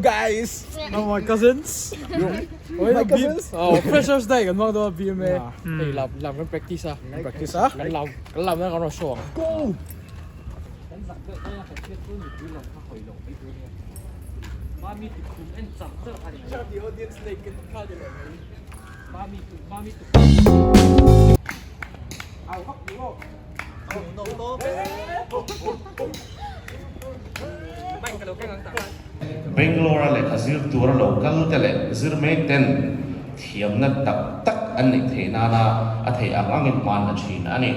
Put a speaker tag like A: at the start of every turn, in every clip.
A: guys.
B: Oh my cousins.
A: My cousins.
B: Oh, freshers day kan hmang dawn a BMA. Hei lam lam kan practice a.
A: Practice a.
B: Kan lam kan lam na kan rawn show ang.
A: Go.
C: Bangalore-a lehkha zir tura lo kal te leh zir mek ten thiamna tak tak an neih theih nana a theih ang angin hman a thin a ni.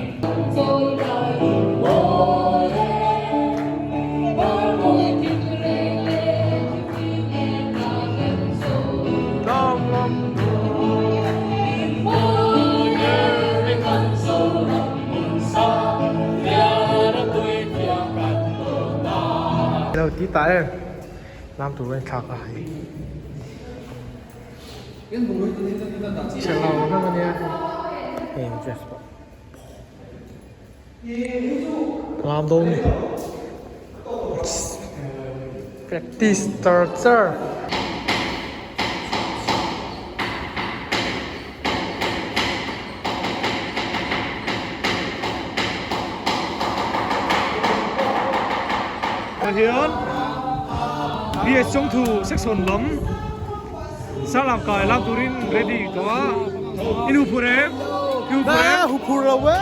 B: Lo ti ta em lam tur a inthlak a hei chhelo hlawm ania hei dress pawh lam dawn ni practice char char.
D: Tah hian BS Chawngthu section lam Salam kai lam turin ready tawh a in hu phur em i hu phur em
A: hu phur lo e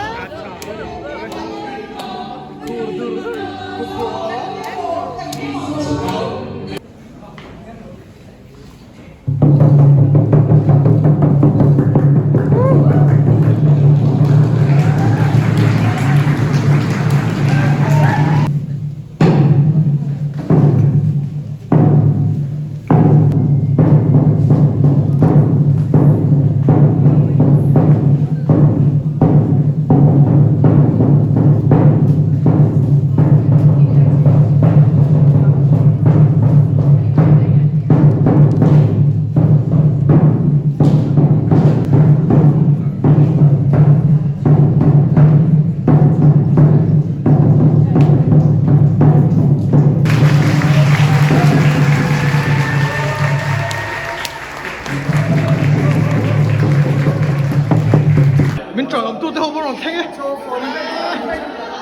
B: Min tawlawm tute ho pawh rawn thleng e.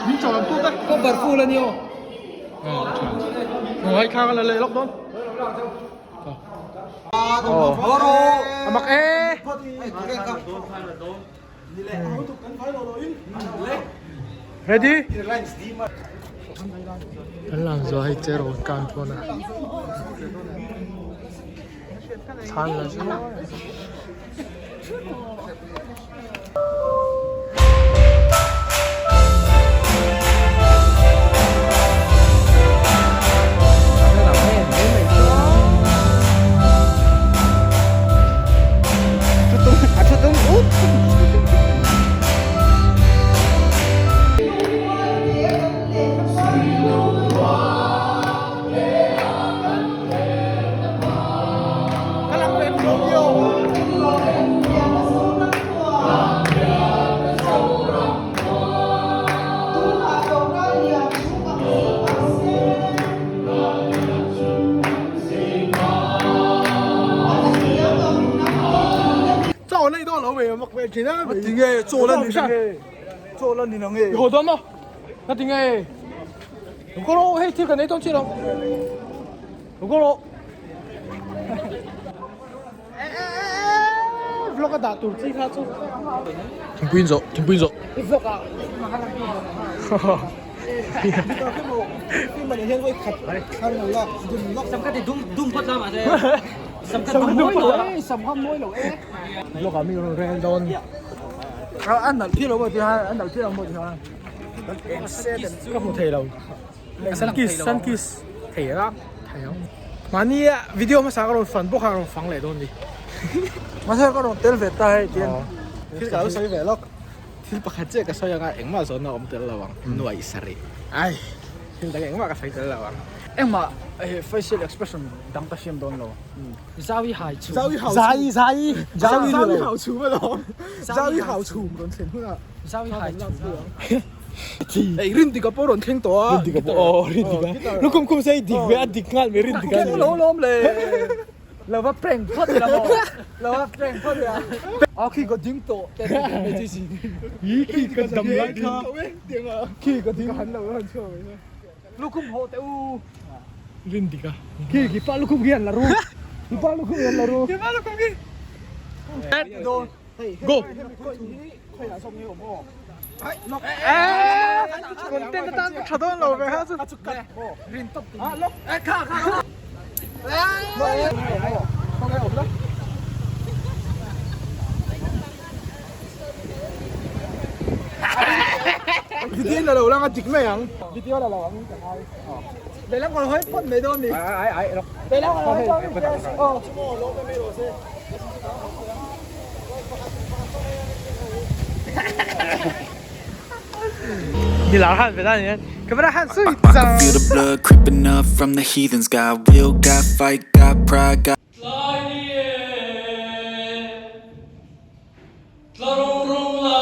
B: Min tawlawm tute.
A: Cover full a ni aw.
B: Ngai thla ka la leh lawk dawn. A mak e. Ready? Kan lang zuah hei chair rawn kan pawn a. Thlan la zuah.
A: Tinge chaw la ni nge chaw la ni na nge
B: haw dawn maw ka ti nge ko rawh hei thil kan ei dawn chiah lo ko rawh vlog a dah tur chi kha chu thingpui in zawh thingpui in zawh
A: vlog a
B: vlog ah mi rawn rel dawn ka hmu thei lo sun kiss sun kiss thei a thei ang mahni a video hmasa ka rawn fan bawk a rawn fang leh dawn ni
A: mahse ka rawn tel ve ta hei tian thil ka lo sawi ve lawk thil pakhat chiah ka sawi anga engmah zawn a awm tel lo ang nuaih sarih
B: ai thil dang engmah ka sawi tel lo ang
A: engmah facial expression dang ka siam dawn lo
E: Zawi hai chhum.
A: Zawi hau
B: Zai zai
A: Zawi
B: zawi
A: hau chhum alawm. Zawi hau chhum rawn thlen hunah.
E: Zawi hai chhum.
A: Ei rin dik a pawh rawn thleng tawh a.
B: Rin dik a pawh aw rin dik a. Lukhum khum se dik ve a dik nghal mai rin dik a ni.
A: Lo lawm le. Lo va prank phawt ila maw. Lo va prank phawt ila. A khi ka ding tawh te ti mai chi.
B: Ih khi ka dam lai kha.
A: Khi ka ding han lo han chhuak mai. Lukhum haw teh u.
B: Rin dik a.
A: Khi khi pa lukhum khi an la ru. Khi pa lukhum khi an la ru.
B: Khi pa lukhum khi. Go. Content atan ka tha dawn lo ve ha chu.
A: Rin top. Kha kha. Video la lo lang a dik mai ang. Video la lo ang ka ngai. Lehlam kan hawi phawt mai dawn ni. Ai ai ai. Lehlam kan hawi phawt mai dawn. Aw.
B: Ni lar han ve dan hian camera han sui
F: I can feel the blood creeping up from the heathens. Got will, got fight, got pride, got.
G: Tlai ni e, tla rung rung la,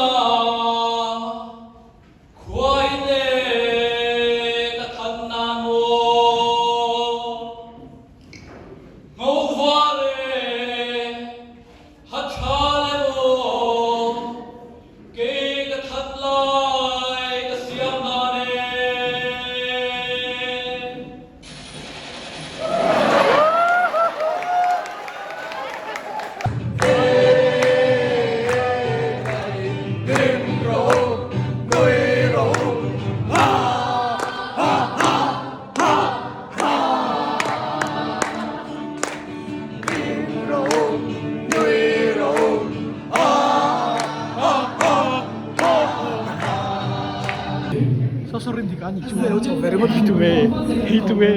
G: khuai le ka than nan maw, ngo va le ha tha le maw, kei ka that lai ka siam nan e.
B: Saw saw rin dik a ni chu lo chho ve ringawt hi tunge hi tunge.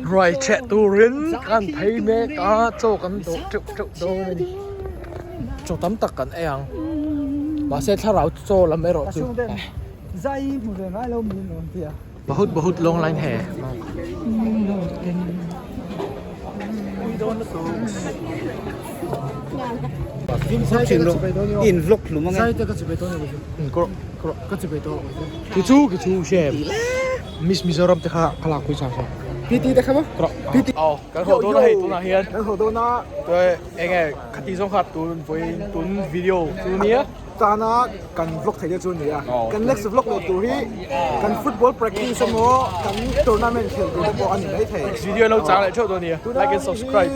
B: Ruai cheh turin kan phei mek a chaw kan dawh teuh teuh dawn a ni chaw tam tak kan ei ang mahse thlarau chaw lam erawh chu bahut bahut long line he Kichu kichu shem Miss Mizoram te kha ka lak pui chang chang.
A: PT te kha maw?
B: PT. Aw kan haw dawn a hei tunah hian.
A: Kan haw dawn a.
B: Chuan eng nge khati zawng kha tun vawiin tun video chu nia.
A: Tana kan vlog thei te chu nia. Kan next vlog leh tur hi kan football practice emaw kan tournament khel tur te pawh a ni mai thei.
B: Next video lo chang leh theuh dawn nia. Like and subscribe.